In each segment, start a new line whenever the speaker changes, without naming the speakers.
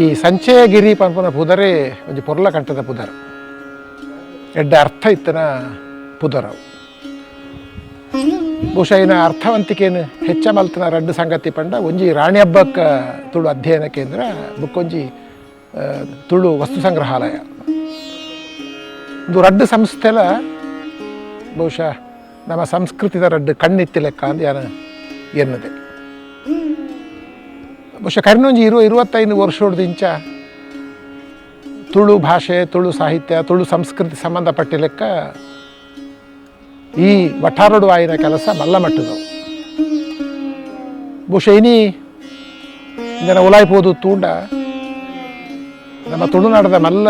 ಈ ಸಂಚಯಗಿರಿ ಪನ್ಪುನ ಪುದರೆ ಒಂಜಿ ಪೊರ್ಲ ಕಂಠದ ಪುದರ್, ಎಡ್ಡೆ ಅರ್ಥ ಇತ್ತನ ಪುದರವು. ಬಹುಶಃ ಇನ ಅರ್ಥವಂತಿಕೆಯನ್ನು ಹೆಚ್ಚ ಮಲ್ತನ ರಡ್ಡು ಸಂಗತಿ ಪಂಡ, ಒಂಜಿ ರಾಣಿ ಹಬ್ಬಕ್ಕ ತುಳು ಅಧ್ಯಯನ ಕೇಂದ್ರ, ಬುಕ್ಕೊಂಜಿ ತುಳು ವಸ್ತು ಸಂಗ್ರಹಾಲಯ. ಒಂದು ರಡ್ಡು ಸಂಸ್ಥೆಲ ಬಹುಶಃ ನಮ್ಮ ಸಂಸ್ಕೃತಿದ ರಡ್ಡು ಕಣ್ಣಿತ್ತಿ ಲೆಕ್ಕ ಅಂದ್ ಯಾನ ಎನ್ನದೆ. ಬಹುಶಃ ಕರಿನೊಂಜಿ 25 ವರ್ಷೊಡ್ದಿಂಚ ತುಳು ಭಾಷೆ, ತುಳು ಸಾಹಿತ್ಯ, ತುಳು ಸಂಸ್ಕೃತಿ ಸಂಬಂಧಪಟ್ಟ ಲೆಕ್ಕ ಈ ವಠಾರೊಡು ಆಯಿನ ಕೆಲಸ ಮಲ್ಲ ಮಟ್ಟದವು. ಬಹುಶಃ ಇನಿ ಜನ ಉಲಾಯ್ಪೋದು ತೂಂಡ ನಮ್ಮ ತುಳುನಾಡದ ಮಲ್ಲ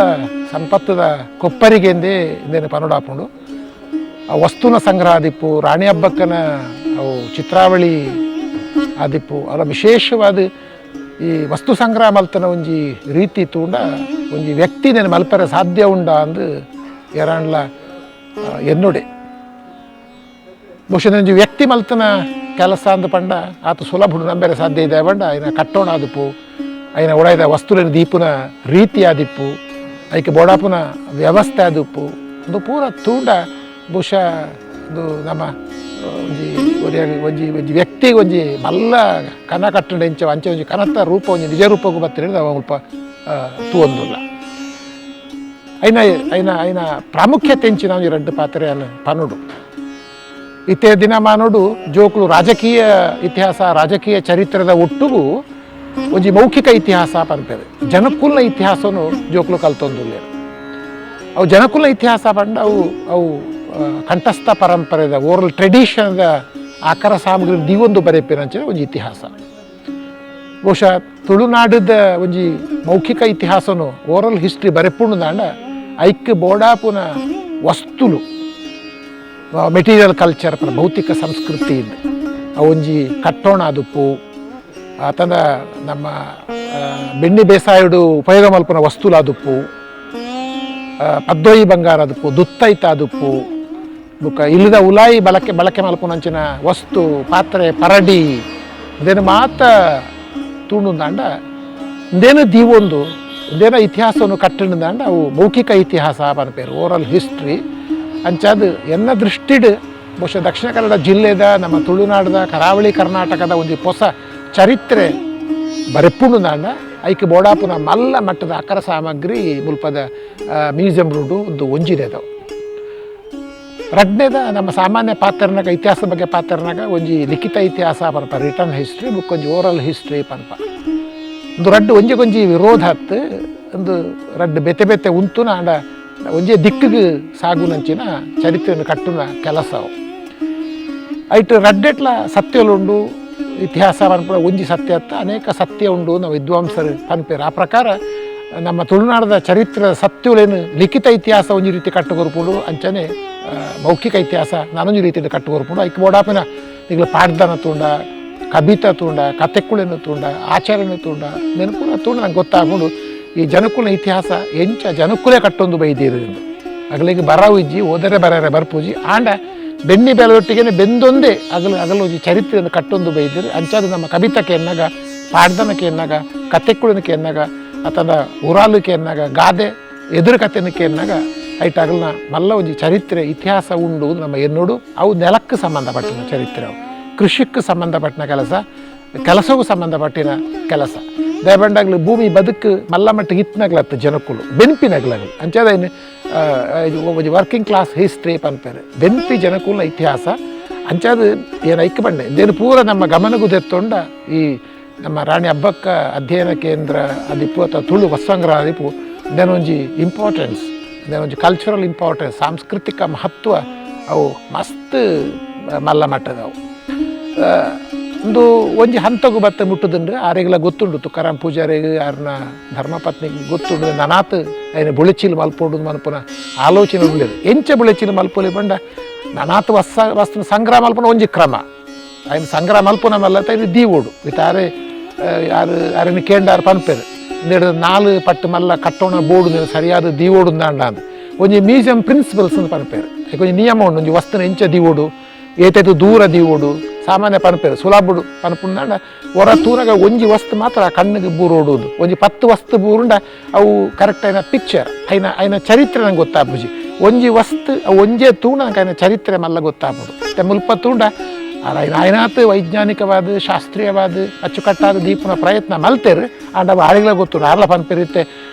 ಸಂಪತ್ತದ ಕೊಪ್ಪರಿಗೆಂದೇ ಇಂದೇನು ಪನೋಡಾಪುಂಡು. ಆ ವಸ್ತುನ ಸಂಗ್ರಹ ಆದಿಪ್ಪು, ರಾಣಿ ಹಬ್ಬಕ್ಕನ ಅವು ಚಿತ್ರಾವಳಿ ಆದಿಪ್ಪು, ಅಲ್ಲ ವಿಶೇಷವಾದ ಈ ವಸ್ತು ಸಂಗ್ರಹ ಮಲ್ತನ ಒಂಜಿ ರೀತಿ ತೂಂಡ ಒಂಜಿ ವ್ಯಕ್ತಿ ನೆನ ಮಲ್ಪರೆ ಸಾಧ್ಯ ಉಂಡ ಅಂದು ಎರಾಂಡ್ಲ ಎನ್ನುಡೆ. ಬಹುಶಃ ಒಂಜಿ ವ್ಯಕ್ತಿ ಮಲ್ತನ ಕೆಲಸ ಅಂದು ಪಂಡ ಆತ ಸುಲಭ ನಂಬೆರೆ ಸಾಧ್ಯ ಇದೆ ಪಂಡ ಐನ ಕಟ್ಟೋಣ ಆದಿಪ್ಪು, ಐನ ಉಡಾಯ್ದ ವಸ್ತುಲಿನ ದೀಪುನ ರೀತಿ ಆದಿಪ್ಪು, ಐಕೆ ಬೋಡಾಪುನ ವ್ಯವಸ್ಥೆ ಆದಿಪ್ಪು, ಒಂದು ಪೂರ ತೂಂಡ ಬಹುಶಃ ಒಂದು ನಮ್ಮ ಒಂಜಿ ಒಂಜಿ ಒಂಜಿ ವ್ಯಕ್ತಿ ಒಂಜಿ ಮಲ್ಲ ಕನ ಕಟ್ಟಡ ಇಂಚ ಅಂಚೆ ಒಂಜಿ ಕನತ ರೂಪ ಒಂಜಿ ನಿಜ ರೂಪಕ್ಕೂ ಬತ್ತಿರ ಅಲ್ಪ ತೂವೊಂದುಲ್ಲ. ಐನ ಐನ ಐನ ಪ್ರಾಮುಖ್ಯತೆ ಎಂಚಿನ ಒಂಜಿ ರಡ್ಡು ಪಾತ್ರೆಯನ್ನು ಪನುಡು. ಇತ್ತೆ ದಿನಮಾನೋಡು ಜೋಕುಲು ರಾಜಕೀಯ ಇತಿಹಾಸ, ರಾಜಕೀಯ ಚರಿತ್ರದ ಒಟ್ಟುಗು ಒಂಜಿ ಮೌಖಿಕ ಇತಿಹಾಸ ಪನ್ಪೆರ್. ಜನಕುಲ್ನ ಇತಿಹಾಸನು ಜೋಕುಲು ಕಲ್ತೊಂದುಲ್ಲೆರ್. ಅವು ಜನಕುಲ್ನ ಇತಿಹಾಸ ಪಂಡ ಅವು ಅವು ಕಂಠಸ್ಥ ಪರಂಪರೆದ ಓರಲ್ ಟ್ರೆಡಿಷನ್ದ ಆಕರ ಸಾಮಗ್ರಿ ದೀವೊಂದು ಬರೆಪಿನಂಚಿನ ಒಂಜಿ ಇತಿಹಾಸ. ಬಹುಶಃ ತುಳುನಾಡದ ಒಂಜಿ ಮೌಖಿಕ ಇತಿಹಾಸನು ಓರಲ್ ಹಿಸ್ಟ್ರಿ ಬರೆಪುಂಡು ದಾಂಡ ಐಕ್ ಬೋಡಾಪುನ ವಸ್ತುಲು ಮೆಟೀರಿಯಲ್ ಕಲ್ಚರ್ ಪನ ಭೌತಿಕ ಸಂಸ್ಕೃತಿ ಅವು ಒಂಜಿ ಕಟ್ಟೋಣ ಆದುಪ್ಪು, ಆತನ ನಮ್ಮ ಬೆಣ್ಣಿ ಬೇಸಾಯಡು ಉಪಯೋಗ ಮಲ್ಪುನ ವಸ್ತುಲು ಆದುಪ್ಪು, ಪದ್ದೋಯಿ ಬಂಗಾರ ಆದುಪ್ಪು, ದುತ್ತೈತ ಆದುಪ್ಪು, ಬುಕ್ಕ ಇಲ್ಲದ ಉಲಾಯಿ ಬಳಕೆ ಬಳಕೆ ಮಲ್ಪುನಂಚಿನ ವಸ್ತು ಪಾತ್ರೆ ಪರಡಿ ಇದೇನು ಮಾತ ತೂಂಡುಂದಾಂಡ ಇಂದೇನು ದೀವೊಂದು ಇಂದೇನ ಇತಿಹಾಸವನ್ನು ಕಟ್ಟಿಂದಾಂಡ ಅವು ಮೌಖಿಕ ಇತಿಹಾಸ ಪನ್ಪೇರು, ಓರಲ್ ಹಿಸ್ಟ್ರಿ. ಅಂಚಾದ್ ಎನ್ನ ದೃಷ್ಟಿಡ್ ಬಹುಶಃ ದಕ್ಷಿಣ ಕನ್ನಡ ಜಿಲ್ಲೆದ ನಮ್ಮ ತುಳುನಾಡದ ಕರಾವಳಿ ಕರ್ನಾಟಕದ ಒಂಜಿ ಹೊಸ ಚರಿತ್ರೆ ಬರೆಪುಂಡುಂದಾಂಡ ಐಕ್ ಬೋಡಾಪುನ ಮಲ್ಲ ಮಟ್ಟದ ಅಕರ ಸಾಮಗ್ರಿ ಮುಲ್ಪದ ಮ್ಯೂಸಿಯಂ ರೋಡು ಒಂದು ಒಂಜಿನೆದವು. ರಡ್ನೇದ ನಮ್ಮ ಸಾಮಾನ್ಯ ಪಾತ್ರನಾಗ ಇತಿಹಾಸದ ಬಗ್ಗೆ ಪಾತ್ರನಾಗ ಒಂಜಿ ಲಿಖಿತ ಇತಿಹಾಸ ಪನ್ಪ, return history, book ಒಂಜಿ ಓರಲ್ ಹಿಸ್ಟ್ರಿ ಪನ್ಪ. ಒಂದು ರಡ್ಡು ಒಂಜಿಗೊಂಜಿ ವಿರೋಧ ಹತ್ತು, ಒಂದು ರಡ್ಡು ಬೆತೆ ಬೆತೆ ಉಂತುನ ಆಂಡ ಒಂಜೇ ದಿಕ್ಕಿಗೆ ಸಾಗುನಂಚಿನ ಚರಿತ್ರೆಯನ್ನು ಕಟ್ಟುನ ಕೆಲಸ ಅವು. ಐಟ್ ರಡ್ಡೆಟ್ಲ ಸತ್ಯಲುಂಡು. ಇತಿಹಾಸ ಪನ್ಪುನ ಒಂಜಿ ಸತ್ಯ ಅತ್ತ, ಅನೇಕ ಸತ್ಯ ಉಂಡು ನಾವು ವಿದ್ವಾಂಸರು ಪನ್ಪೇರು. ಆ ಪ್ರಕಾರ ನಮ್ಮ ತುಳುನಾಡದ ಚರಿತ್ರೆ ಸತ್ಯಲೇನು ಲಿಖಿತ ಇತಿಹಾಸ ಒಂಜಿ ರೀತಿ ಕಟ್ಟುಕೊರ್ಪುಂಡು, ಅಂಚನೆ ಮೌಖಿಕ ಇತಿಹಾಸ ನಾನೊಂಜಿ ರೀತಿಯಲ್ಲಿ ಕಟ್ಟುಕೊರ್ಪುಂಡು. ಐಕ್ ಬೋಡಾಪಿನ ನಿಗ್ಲ ಪಾಡ್ದನ ತೂಂಡ, ಕಬಿತ ತೂಂಡ, ಕತೆಕುಳೆನು ತೂಂಡ, ಆಚರಣೆ ತೂಂಡ, ನೆನಪುನ ತೂಂಡ ನಂಗೆ ಗೊತ್ತಾಗುಂಡು ಈ ಜನಕುಲ ಇತಿಹಾಸ ಎಂಚ ಜನಕುಲೆ ಕಟ್ಟೊಂದು ಬೈದೀರು ಎಂದು. ಅಗಲಿಗೆ ಬರವು ಇಜ್ಜಿ, ಓದರೆ ಬರರೆ ಬರ್ಪೂಜಿ, ಆಂಡ ಬೆನ್ನಿ ಬೆಲೆಯೊಟ್ಟಿಗೆ ಬೆಂದೊಂದೇ ಅಗಲು ಅಗಲೊಂಜಿ ಚರಿತ್ರೆಯನ್ನು ಕಟ್ಟೊಂದು ಬೈದಿರು. ಅಂಚಾದ ನಮ್ಮ ಕವಿತಕ್ಕೆ ಎನ್ನಾಗ, ಪಾಡ್ದನಕ್ಕೆ ಎನ್ನಾಗ, ಕತೆಕುಳನಕ್ಕೆ ಎನ್ನಾಗ, ಅತನ ಉರಾಲಕ್ಕೆ ಎನ್ನಾಗ, ಗಾದೆ ಎದುರು ಕತೆನಕ್ಕೆ ಎನ್ನಾಗ ಐಟ್ ಅಗಲ್ನ ಮಲ್ಲ ಒಂಜಿ ಚರಿತ್ರೆ ಇತಿಹಾಸ ಉಂಡು ನಮ್ಮ ಎನ್ನೋಡು. ಅವು ನೆಲಕ್ಕೆ ಸಂಬಂಧಪಟ್ಟಿನ ಚರಿತ್ರೆ, ಅವು ಕೃಷಿಕ್ಕೆ ಸಂಬಂಧಪಟ್ಟಿನ ಕೆಲಸ, ಕೆಲಸಕ್ಕೂ ಸಂಬಂಧಪಟ್ಟಿನ ಕೆಲಸ. ದಯಬಂಡಾಗ್ಲು ಭೂಮಿ ಬದುಕು ಮಲ್ಲ ಮಟ್ಟಿಗೆ ಇತ್ನಗ್ಲತ್ತು ಜನಕ್ಕುಲು ಬೆನ್ಪಿನಗ್ಲಗ್ಲು. ಅಂಚಾದ ಒಂಜಿ working class history ಪನ್ಪೇರು, ಬೆನ್ಪಿ ಜನಕುಲ ಇತಿಹಾಸ. ಅಂಚಾದ ಏನು ಐಕ್ ಬಂಡೆ ಇದೇನು ಪೂರ ನಮ್ಮ ಗಮನಗೂ ದೆತ್ತೊಂಡ ಈ ನಮ್ಮ ರಾಣಿ ಹಬ್ಬಕ್ಕ ಅಧ್ಯಯನ ಕೇಂದ್ರ ಅದಿಪ್ಪು ಅಥವಾ ತುಳು ವಸ್ತ್ರಂಗ್ರಹ ಅದಿಪ್ಪು ಒಂಜಿ ಇಂಪಾರ್ಟೆನ್ಸ್, ಒಂಜಿ ಕಲ್ಚರಲ್ ಇಂಪಾರ್ಟೆನ್ಸ್, ಸಾಂಸ್ಕೃತಿಕ ಮಹತ್ವ ಅವು ಮಸ್ತ್ ಮಲ್ಲ ಮಟ್ಟದವು. ಒಂದು ಒಂಜಿ ಹಂತಗು ಬತ್ತ ಮುಟ್ಟುದುಂಡು ಆರೆಗ್ಲ ಗೊತ್ತುಂಡು. ತುಕಾರಾಮ್ ಪೂಜಾರಿಗೆ ಆರ್ನ ಧರ್ಮಪತ್ನಿಗೆ ಗೊತ್ತುಂಡು ನನಾತ್ ಐನ ಬುಳೆಚಿಲ್ ಮಲ್ಪೊಂಡು ಮನ್ಪುನ ಆಲೋಚನೆ ಉಳ್ಳೇದು. ಎಂಚ ಬುಳೆಚಿಲ್ ಮಲ್ಪೊಲಿ ಪಂಡ ನನಾತ್ ವಸ್ತ ವಸ್ತು ಸಂಗ್ರಹ ಮಲ್ಪುನ ಒಂಜಿ ಕ್ರಮ. ಐನ ಸಂಗ್ರಹ ಮಲ್ಪುನ ಮಲ್ಲ ಐನ ದೀವೋಡು ಇತ್ತ ಆರು ಅರೆನ ಕೇಂಡಾರ್ ಪನ್ಪೇರು ಇಂದೆಡ್ ನಾಲು ಪಟ್ಟು ಮಲ್ಲ ಕಟ್ಟೋಣ ಬೋರ್ಡು ಸರಿಯಾದ ದೀವೋಡು ಅಂದ ಒಂಜಿ ಮ್ಯೂಸಿಯಂ ಪ್ರಿನ್ಸಿಪಲ್ಸ್ ಅಂತ ಪನ್ಪೇರು. ಒಂಜಿ ನಿಯಮ ಉಂಡು, ಒಂಜಿ ವಸ್ತುನ ಎಂಚ ದೀವೋಡು, ಏತೈತು ದೂರ ದೀವೋಡು, ಸಾಮಾನ್ಯ ಪನ್ಪೇರು ಸುಲಭಡು ಪನ್ಪುಂಡ ಒರ ತೂನಗ ಒಂಜಿ ವಸ್ತು ಮಾತ್ರ ಕಣ್ಣಿಗೆ ಬೂರೋಡುವುದು ಒಂಜಿ 10 ವಸ್ತು ಬೂರುಂಡ ಅವು ಕರೆಕ್ಟ್ ಐನ ಪಿಕ್ಚರ್ ಐನ ಐನ ಚರಿತ್ರೆ ನಂಗೆ ಗೊತ್ತಾಪುಜಿ ಒಂಜಿ ವಸ್ತು ಅವು ಒಂಜೇ ತೂಣ ನಂಗೆ ಐನ ಚರಿತ್ರೆ ಮಲ್ಲ ಗೊತ್ತಾಪುಡು ಮುಲ್ಪ ತೂಂಡ ಐನಾತ್ ವೈಜ್ಞಾನಿಕವಾದ ಶಾಸ್ತ್ರೀಯವಾದ ಅಚ್ಚುಕಟ್ಟಾದ ದೀಪನ ಪ್ರಯತ್ನ ಮಲ್ತೇರು ಆಂಡ ಅವು ಆಳಿಗಳ ಗೊತ್ತು ಆರ್ಲ ಪನ್ಪೆರಿತ್ತೆ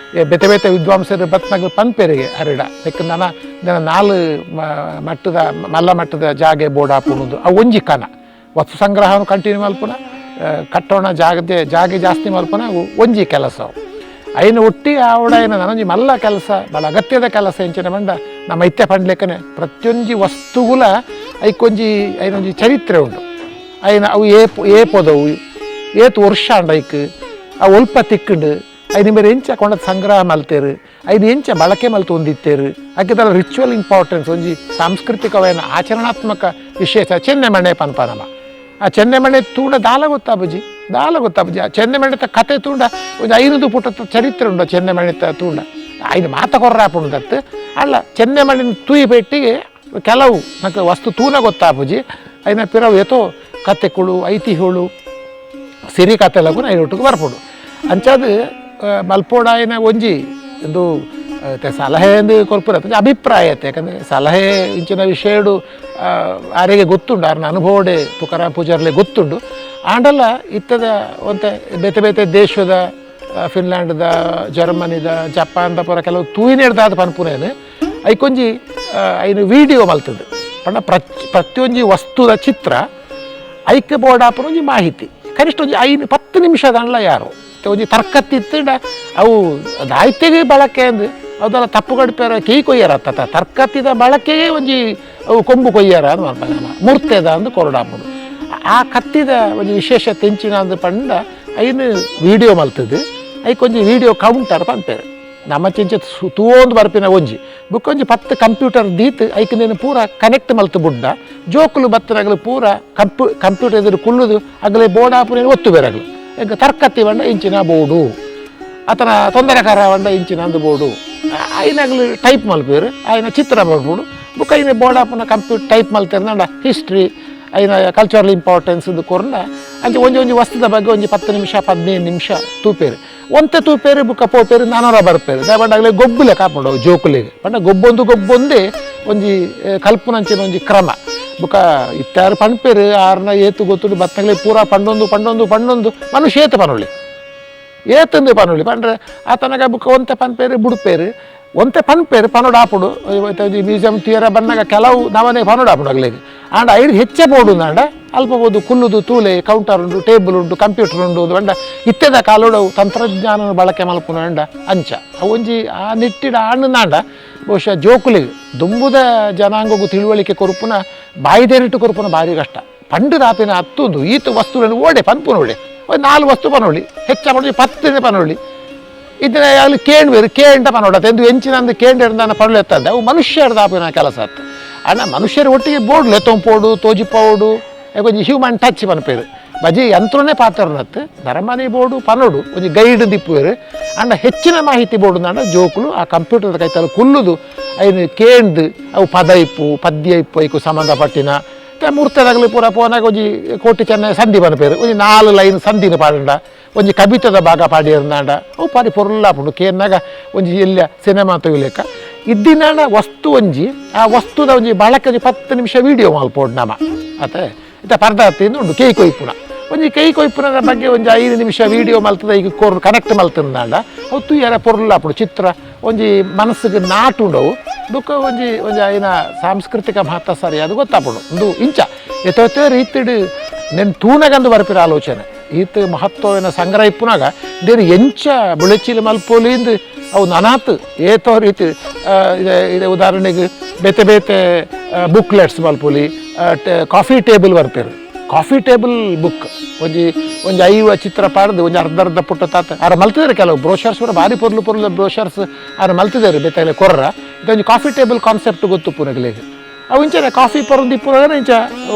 ಬೇತೆ ಬೇತೆ ವಿದ್ವಾಂಸರು ಬತ್ನಾಗ ಪನ್ಪೆರಿಗೆ ಅರಿಡ ಯಾಕೆ ನನ್ನ ನನ್ನ 4 ಮಟ್ಟದ ಮಲ್ಲ ಮಟ್ಟದ ಜಾಗೆ ಬೋರ್ಡ್ ಹಾಪುಣದು ಅವು ಒಂಜಿ ಕನ ವಸ್ತು ಸಂಗ್ರಹವನ್ನು ಕಂಟಿನ್ಯೂ ಮಲ್ಪುನ ಕಟ್ಟೋಣ ಜಾಗದೆ ಜಾಗೆ ಜಾಸ್ತಿ ಮಲ್ಪುನ ಅವು ಒಂಜಿ ಕೆಲಸ ಅವು ಐನು ಒಟ್ಟಿ ಆವಡ ಏನ ನನೊಂಜಿ ಮಲ್ಲ ಕೆಲಸ ಭಾಳ ಅಗತ್ಯದ ಕೆಲಸ ಎಂಚಿನ ಬಂಡ ನಮ್ಮ ಇತ್ತೆ ಪಂಡ್ಲೆಕ್ಕನೆ ಪ್ರತಿಯೊಂಜಿ ವಸ್ತುಗುಲ ಐಕೊಂಜಿ ಐನೊಂಜಿ ಚರಿತ್ರೆ ಉಂಟು ಐನ ಅವು ಏ ಪೊದವು ಏತು ವರ್ಷ ಅಂಡ ಐಕ್ ಆ ಒಲ್ಪ ತಿಕ್ಕಂಡು ಐನ ಮೇರೆ ಎಂಚ ಕೊಂಡದ ಸಂಗ್ರಹ ಮಲ್ತೇರು ಐದು ಎಂಚ ಬಳಕೆ ಮಲ್ತು ಹೊಂದಿತ್ತೇರು ಅಕ್ಕಿದಲ್ಲ ರಿಚುವಲ್ ಇಂಪಾರ್ಟೆನ್ಸ್ ಒಂಜಿ ಸಾಂಸ್ಕೃತಿಕವೇನ ಆಚರಣಾತ್ಮಕ ವಿಶೇಷ ಚೆನ್ನೆಮಣೆ ಪನ್ಪನಮ ಆ ಚೆನ್ನೆಮಣೆ ತೂಂಡ ದಾಲ ಗೊತ್ತಾಬುಜಿ ದಾಲ ಗೊತ್ತಾಬುಜಿ ಆ ಚೆನ್ನೆಮಣೆತ ಕತೆ ತೂಂಡ ಒಂದು 500 ಪುಟದ ಚರಿತ್ರೆ ಉಂಡು ಚೆನ್ನೆಮಣೆತ ತೂಂಡ ಐದು ಮಾತ ಕೊರ್ರಾಪುಂಡತ್ತು ಅಲ್ಲ ಚೆನ್ನೆಮಣಿನ ತೂಯಿ ಪೆಟ್ಟಿಗೆ ಕೆಲವು ನಕ ವಸ್ತು ತೂನ ಗೊತ್ತಾಪುಜಿ ಐನ ಪಿರವು ಏತೋ ಕತೆಗಳು ಐತಿಹ್ಯಗಳು ಸಿರಿ ಕತೆ ಲಗು ಐನೊಟ್ಟಿಗೆ ಬರ್ಪುಂಡು ಅಂಚಾದ ಮಲ್ಪೋಡಾಯನ ಒಂಜಿ ಒಂದು ಸಲಹೆ ಎಂದು ಕೊರ್ಪುರ ಅಭಿಪ್ರಾಯ ಐತೆ ಯಾಕಂದರೆ ಸಲಹೆ ಇಂಚಿನ ವಿಷಯಡು ಆರಿಗೆ ಗೊತ್ತುಂಡು ಆರ್ನ ಅನುಭವಡೆ ತುಕಾರಾಮ್ ಪೂಜಾರ್ಲೆ ಗೊತ್ತುಂಡು ಆಂಡಲ್ಲ ಇತ್ತದ ಒಂತೆ ಬೇತೆ ಬೇತೆ ದೇಶದ ಫಿನ್ಲ್ಯಾಂಡ್ದ ಜರ್ಮನಿದ ಜಪಾನ್ದ ಪೂರ ಕೆಲವು ತೂಯಿನೆಡ್ದಾದ ಪನ್ಪುನೇನು ಐಕೊಂಜಿ ಐನು ವೀಡಿಯೋ ಮಲ್ತದ್ದು ಪಂಡ ಪ್ರತಿಯೊಂಜಿ ವಸ್ತುದ ಚಿತ್ರ ಐಕ್ ಬೋರ್ಡ್ ಆಪುನ ಒಂಜಿ ಮಾಹಿತಿ ಕನಿಷ್ಠ ಒಂಜಿ 5-10 ನಿಮಿಷದ ಯಾರು ಒಂಜಿ ತರ್ಕತ್ತಿತ್ತಂಡ ಅವು ದಾಯ್ತಿಗೆ ಬಳಕೆ ಅಂದು ಅದೆಲ್ಲ ತಪ್ಪು ಕಡಿಪೇರ ಕೈ ಕೊಯ್ಯಾರ ಅತ್ತ ತರ್ಕತ್ತಿದ ಬಳಕೆಗೆ ಒಂಜಿ ಅವು ಕೊಂಬು ಕೊಯ್ಯಾರ ಅಂದ್ ಮೂರ್ತೆದ ಅಂದು ಕೊರಡಾಪುಡು ಆ ಕತ್ತಿದ ಒಂಜಿ ವಿಶೇಷ ತೆಂಚಿನ ಅಂದು ಪಂಡ ಐನು ವೀಡಿಯೋ ಮಲ್ತದ್ದು ಐಕೊಂಜಿ ವೀಡಿಯೋ ಕೌಂಟರ್ ಪನ್ಪೇರು ನಮ್ಮ ಚೆಂಚೆ ತೂವೊಂದು ಬರ್ಪಿನ ಒಂಜಿ ಬುಕ್ಕೊಂಜಿ 10 ಕಂಪ್ಯೂಟರ್ ದೀತ್ ಐಕನೇನು ಪೂರ ಕನೆಕ್ಟ್ ಮಲ್ತು ಬುಡ್ಡ ಜೋಕುಲು ಬತ್ತನಗಲು ಪೂರ ಕಂಪ್ಯೂಟರ್ ಎದುರು ಕುಲ್ಲುದು ಅಗಲೇ ಬೋರ್ಡ್ ಆಪುನೇನು ಒತ್ತು ಬೇರಗಲು ಈಗ ತರ್ಕತ್ತಿ ಬಂಡ ಇಂಚಿನ ಬೋರ್ಡು ಆತನ ತೊಂದರೆಕಾರ ಬಂಡ ಇಂಚಿನ ಅಂದು ಬೋರ್ಡು ಐನಾಗಲು ಟೈಪ್ ಮಲ್ಪೇರು ಆಯ್ನ ಚಿತ್ರ ಬರ್ಬೋದು ಬುಕ್ ಐನ ಬೋರ್ಡ್ ಆಪುನ ಕಂಪ್ಯೂಟರ್ ಟೈಪ್ ಮಲ್ತೇರ್ನಂಡ ಹಿಸ್ಟ್ರಿ ಐನ ಕಲ್ಚರಲ್ ಇಂಪಾರ್ಟೆನ್ಸ್ ಇದು ಕೊರ್ನ ಅಂಚೆ ಒಂಜಿ ಒಂಜಿ ವಸ್ತುದ ಬಗ್ಗೆ ಒಂಜಿ 10 ನಿಮಿಷ 15 ನಿಮಿಷ ತೂಪೇರು ಒಂತೆ ತೂಪೇರು ಬುಕ್ಕ ಪೋಪೇರು ನಾನೂರ ಬರ್ಪೇರು ದಯಪಂಡಾಗಲೇ ಗೊಬ್ಬುಲೆ ಕಾಪುಂಡು ಜೋಕುಲೆಗೆ ಪಂಡ ಗೊಬ್ಬೊಂದು ಗೊಬ್ಬೊಂದೇ ಒಂಜಿ ಕಲ್ಪನಂಚಿನ ಒಂಜಿ ಕ್ರಮ ಬುಕ್ಕ ಇತ್ತಾರು ಪಣ್ಪೇರು ಆರ್ನ ಏತು ಗೊತ್ತುಂಡು ಬತ್ತಂಗ್ಲೆ ಪೂರ ಪಂಡೊಂದು ಪಂಡೊಂದು ಪಂಡೊಂದು ಮನುಷ್ಯ ಏತು ಪನೊಳ್ಳಿ ಏತಂದು ಪನೊಳ್ಳಿ ಪಂಡ್ರೆ ಆತನಗ ಬುಕ್ಕ ಒಂತೆ ಪನ್ಪೇರು ಬುಡುಪೇರು ಒಂತೆ ಪನ್ಪೇರು ಪನೊಡಾಪುಡು ಮ್ಯೂಸಿಯಂ ತೀರ ಬಂದಾಗ ಕೆಲವು ನವನೇ ಪನೊಡಾಪುಡು ಅಗ್ಲಿಗೆ ಆಂಡ ಐದು ಹೆಚ್ಚೆ ಬೋಡು ಅಂಡ ಅಲ್ಪ ಬೋದು ಕುಲ್ಲುದು ತೂಲೆ ಕೌಂಟರ್ ಉಂಟು ಟೇಬಲ್ ಉಂಟು ಕಂಪ್ಯೂಟರ್ ಉಂಟು ಬಂಡ ಇತ್ತೆದ ಕಾಲೋಡವು ತಂತ್ರಜ್ಞಾನ ಬಳಕೆ ಮಲ್ಪುನ ಅಂಡ ಅಂಚ ಒಂಜಿ ಆ ನಿಟ್ಟಿಡ ಆಣ್ಣನಾಂಡ ಬಹುಶಃ ಜೋಕುಲಿಗೆ ದುಂಬುದ ಜನಾಂಗಗೂ ತಿಳುವಳಿಕೆ ಕೊರುಪುನ ಬಾಯಿದೇರಿಟ್ಟು ಕೊರುಪುನ ಭಾರಿ ಕಷ್ಟ ಪಂಡು ದಾಪಿನ ಹತ್ತೊಂದು ಈತ ವಸ್ತುಗಳನ್ನು ಓಡೆ ಪನ್ಪುನೋಡೆ ಒಂದು 4 ವಸ್ತು ಪನೊಳ್ಳಿ ಹೆಚ್ಚ ಪನೊಳ್ಳಿ 10 ಪನೊಳ್ಳಿ ಇದನ್ನ ಅಲ್ಲಿ ಕೇಣ್ವೇರು ಕೇಂಡ ಪನೋಡತ್ತೆ ಎಂದು ಎಂಚಿನ ಅಂದು ಕೇಂಡ ಪನೊಳ್ಳಿ ಎತ್ತಂದೆ ಅವು ಮನುಷ್ಯರ ದಾಪಿನ ಕೆಲಸ ಅತ್ತ ಅಣ್ಣ ಮನುಷ್ಯರ ಒಟ್ಟಿಗೆ ಬೋರ್ಡ್ಲೆ ತೊಂಪೋಡು ತೋಜಿಪೋಡು ಒಂಜಿ ಹ್ಯೂಮನ್ ಟಚ್ ಪನ್ಪೇರು ಬಜಿ ಯಂತ್ರನೇ ಪಾತ್ರನತ್ತು ನರಮನೆ ಬೋರ್ಡು ಪನೋಡು ಒಂಜಿ ಗೈಡ್ ದಿಪ್ಪುವೇರು ಅಂಡ ಹೆಚ್ಚಿನ ಮಾಹಿತಿ ಬೋರ್ಡು ನಾಡ ಜೋಕುಲು ಆ ಕಂಪ್ಯೂಟರ್ ಕೈತಲು ಕುಲ್ಲುದು ಐನು ಕೇಂದು ಅವು ಪದ ಇಪ್ಪು ಪದ್ಯ ಇಪ್ಪು ಐಕು ಸಂಬಂಧಪಟ್ಟಿನ ಮೂರ್ತದಾಗಲಿ ಪೂರ ಪೋನಾಗ ಒಂಜಿ ಕೋಟಿ ಚೆನ್ನ ಸಂಧಿ ಪನ್ಪೇರು ಒಂಜಿ 4 ಲೈನ್ ಸಂಧಿನ ಪಾಡಂಡ ಒಂಜಿ ಕವಿತದ ಭಾಗ ಪಾಡಿಯರ್ನಾಂಡ ಅವು ಪಾಡಿ ಪೊರ್ಲಾಪುಂಡು ಕೇನ್ನಾಗ ಒಂಜಿ ಎಲ್ಲ ಸಿನಿಮಾ ತೊಯ್ಲೆಕ್ಕ ಇದ್ದಿನಾಂಡ ವಸ್ತು ಒಂಜಿ ಆ ವಸ್ತುದ ಒಂಜಿ ಬಳಕೆ ಒಂಜಿ 10 ನಿಮಿಷ ವೀಡಿಯೋ ಮಲ್ಪೋಡು ನಮ ಅತ್ತೆ ಇತ್ತ ಪರ್ದಾತಿಂದ ಉಂಡು ಕೈ ಕೊಯ್ಪುನ ಒಂಜಿ ಕೈ ಕೊಯ್ಪುನದ ಬಗ್ಗೆ ಒಂಜಿ 5 ನಿಮಿಷ ವೀಡಿಯೋ ಮಲ್ತದ ಈಗ ಕೋರ್ ಕನೆಕ್ಟ್ ಮಲ್ತಂದಾಂಡ ಅವು ತುಯ್ಯಾರ ಪೊರ್ಲಾಪುಂಡು ಚಿತ್ರ ಒಂಜಿ ಮನಸ್ಸಿಗೆ ನಾಟುಂಡವು ದುಃಖ ಒಂಜಿ ಒಂಜಿ ಐನ ಸಾಂಸ್ಕೃತಿಕ ಮಹತ್ವ ಸರಿ ಅದು ಗೊತ್ತಾಪುಂಡು ಒಂದು ಇಂಚ ಎತ್ತೋ ರೀತಿಡು ನೆನ್ ತೂನಗಂದು ಬರ್ಪಿರ ಆಲೋಚನೆ ಈತ ಮಹತ್ವವಿನ ಸಂಗ್ರಹ ಇಪ್ಪುನಾಗ ದೇನು ಎಂಚ ಬುಳೆಚಿಲು ಮಲ್ಪೋಲಿಂದು ಅವು ನನಾತ್ ಏತೋ ರೀತಿ ಇದೆ ಉದಾಹರಣೆಗೆ ಬೇತೆ ಬೇತೆ ಬುಕ್ಲೆಟ್ಸ್ ಮಲ್ಪೋಲಿ ಕಾಫಿ ಟೇಬಲ್ ಬರ್ಪೇರು coffee table book ಒಂಜಿ ಒಂಜಿ 5 ಚಿತ್ರ ಪಾಡ್ದು ಒಂಜಿ ಅರ್ಧ ಅರ್ಧ ಪುಟ್ಟ ತಾತ ಆರ ಮಲ್ತಿದ್ದಾರೆ ಕೆಲವು ಬ್ರೋಷರ್ಸ್ ಕೂಡ ಭಾರಿ ಪೊರ್ಲು ಪೊರ್ಲು ಬ್ರೋಷರ್ಸ್ ಆರ ಮಲ್ತಿದ್ದಾರೆ ಬೇತಾಗಲೇ ಕೊರ್ರ ಇದೊಂದು coffee table concept ಗೊತ್ತು ಪುನಗಲಿಗೆ ಅವು ಇಂಚನೆ ಕಾಫಿ ಪೊರಂದು ಇಪ್ಪುನಾಗ ಇಂಚ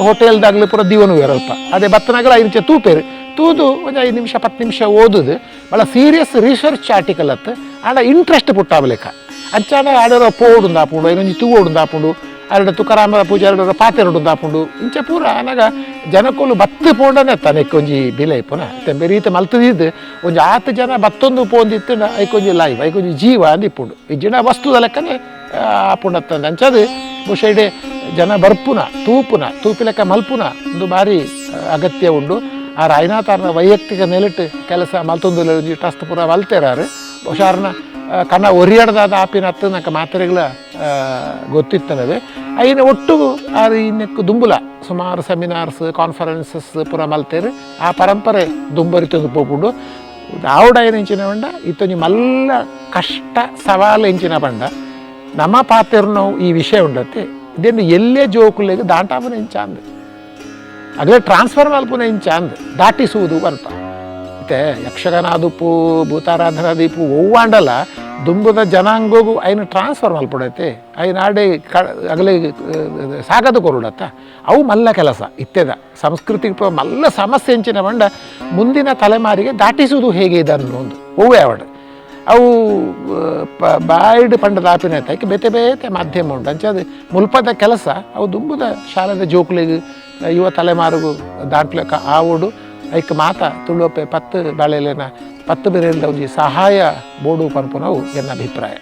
ಹೋಟೆಲ್ದಾಗಲಿ ಪೂರ ದೀವನು ಅಲ್ಪ ಅದೇ ಬತ್ತನಾಗಲ ಇಂಚ ತೂಪೇರು ತೂದು ಒಂದು 5 ನಿಮಿಷ 10 ನಿಮಿಷ ಓದುದು ಭಾಳ serious research article ಅತ್ತು ಆಂಡ ಇಂಟ್ರೆಸ್ಟ್ ಪುಟ್ಟಾಬಲೇಕ ಅಂಚಾನ ಆಡೋರ ಪೋಡುಂದು ಆಪುಂಡು ಐನೊಂಜಿ ತೂವೋಡುಂದು ಆಪುಂಡು ಅರಡ ತುಕಾರಾಮರ ಪೂಜಾರಿ ಪಾತೆರಡು ದಾಪುಂಡು ಇಂಚ ಪೂರ ಆನಗ ಜನಕುಲು ಬತ್ತು ಪೋಂಡನೆ ತನಕ್ಕೆ ಒಂಜಿ ಬಿಲೆ ಪುನ ತೆಂಬೆ ರೀತಿ ಮಲ್ತದಿದ್ದು ಒಂಜಿ ಆತ್ ಜನ ಬತ್ತೊಂದು ಪೋಂದಿತ್ತು ಐಕೊಂಜಿ ಲೈಫ್ ಐಕೊಂಜಿ ಜೀವ ಅಂದಿಪ್ಪುಂಡು. ಈ ಜಿನ ವಸ್ತುದ ಲೆಕ್ಕನೆ ಆಪುಂಡತ್ತಂದು ಅಂಚದು ಬಹುಶಃ ಇಡೆ ಜನ ಬರ್ಪುನ ತೂಪುನ ತೂಪಿಲೆಕ್ಕ ಮಲ್ಪುನ ಒಂದು ಭಾರಿ ಅಗತ್ಯ ಉಂಡು. ಆ ರಾಯನಾಥಾರನ ವೈಯಕ್ತಿಕ ನೆಲೆಟ್ ಕೆಲಸ ಮಲ್ತೊಂದು ಒಂಜಿ ಟಸ್ತ್ ಪೂರ ಮಲ್ತೇರಾರು. ಬಹುಶಃ ಆರ್ನ ಕನ ಒರಿಯಡ್ದಾದ ಆಪಿನ ಅತ್ತು ನಂಗೆ ಮಾತ್ರೆಗಳ ಗೊತ್ತಿತ್ತನವೆ. ಐನ ಒಟ್ಟು ಆರು ಇನ್ನಕ್ಕೆ ದುಂಬುಲ ಸುಮಾರು ಸೆಮಿನಾರ್ಸ್ ಕಾನ್ಫರೆನ್ಸಸ್ ಪೂರ ಮಲ್ತೇರು. ಆ ಪರಂಪರೆ ದುಂಬರಿತೊಂದು ಪೋಪುಂಡು. ಆವಡ ಎಂಚಿನ ಪಂಡ ಇತ್ತೊಂಜಿ ಮಲ್ಲ ಕಷ್ಟ ಸವಾಲು ಎಂಚಿನ ಪಂಡ ನಮ್ಮ ಪಾತೆರ್ನವು ಈ ವಿಷಯ ಉಂಡತ್ತೆ ಇದನ್ನು ಎಲ್ಲೇ ಜೋಕುಲೆಗ್ ದಾಂಟಾಪುನ ಎಂಚಾಂದ್ ಅಗಲೇ ಟ್ರಾನ್ಸ್ಫರ್ ಮಲ್ಪುನ ಎಂಚಾಂದ್ ದಾಟಿಸುವುದು ಪನ್ಪ. ಇತ್ತೆ ಯಕ್ಷಗಾನ ಆದುಪ್ಪು ಭೂತಾರಾಧನಾ ದೀಪು ಒವ್ವಾಂಡಲ ದುಂಬುದ ಜನಾಂಗೋಗು ಐನ ಟ್ರಾನ್ಸ್ಫರ್ ಮಲ್ಪುಡೈತೆ ಐನ ಆಡೆ ಕ ಅಗಲೇ ಸಾಗದು ಕೊರುಡತ್ತ ಅವು ಮಲ್ಲ ಕೆಲಸ. ಇತ್ತೆದ ಸಂಸ್ಕೃತಿ ಮಲ್ಲ ಸಮಸ್ಯೆ ಎಂಚಿನ ಪಂಡ ಮುಂದಿನ ತಲೆಮಾರಿಗೆ ದಾಟಿಸುವುದು ಹೇಗೆ ಇದನ್ನು ಒಂದು ಒವ್ವೇ ಅವಡು ಅವು ಬಾಯ್ಡ್ ಪಂಡ ದಾಪಿನ ಐಕೆ ಬೇತೆ ಬೇತೆ ಮಾಧ್ಯಮ ಉಂಟು. ಅಂಚಾದ ಮುಲ್ಪದ ಕೆಲಸ ಅವು ದುಂಬುದ ಶಾಲೆದ ಜೋಕುಲೆಗ್ ಯುವ ತಲೆಮಾರುಗು ದಾಂಟ್ಲೆಕ್ಕ ಆವೊಡು. ಐಕ್ ಮಾತ ತುಳುವಪ್ಪೆ ಪತ್ತು ಬಾಳೆಲೆನ ಪತ್ತು ಬೆರೆಲ್ದ ಒಂಜಿ ಸಹಾಯ ಬೋಡು ಪನ್ಪುನವು ಎನ್ನ ಅಭಿಪ್ರಾಯ.